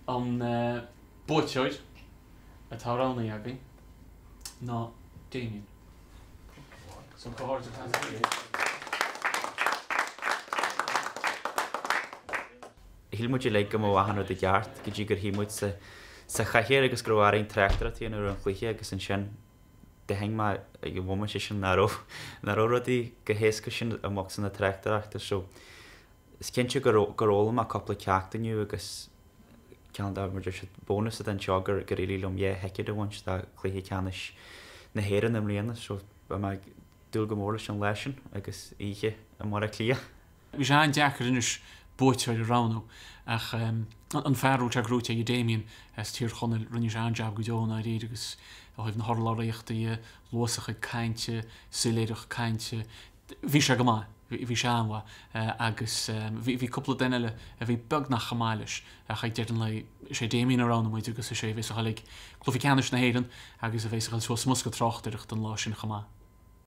An buaiteoir atá roghnaithe againn ná Damien. So comhghairdeas. Shíl muid uilig go mbeadh achan rud i gceart go dtí gur shuigh muid sa chathaoir agus go raibh orainn tráchtaireacht a dhéanamh ar an chluiche agus ansin d'aithin mé ag an bhomaite sin nach raibh nach raibh rudaí chomh héasca sin i mbocsa na tráchtaireachta so is cinnte gur gur fhoghlaim mé cúpla ceacht inniu agus ceann de mar deir siad bónas atá anseo gur gur éirigh liom dhá thicéad a bhaint do chluiche ceannais na hÉireann i mbliana so beidh mé ag dúil go mór leis an lá sin agus oíche i mBaile Átha Cliath. Bhí sé an-deacair anois buaiteoir a roghnú ach an fear a bhfuil sé gnóite aige Damien as Tír Chonaill, rinne sé an-jab go deo i ndáiríre agus ó thaobh na hurlabhraíochta dhe, luas a chuid cainte, soiléireacht cainte, bhí sé go maith, bhí sé an-mhaith agus bhí cúpla duine eile a bhí beagnach chomh maith leis ach ag deireadh an lae is é Damien a roghnaigh muid agus is é a bheas ag dul ag Cluiche Ceannais na hÉireann agus a bheas ag dul suas sa mbosca tráchtaireachta an lá sin chomh maith.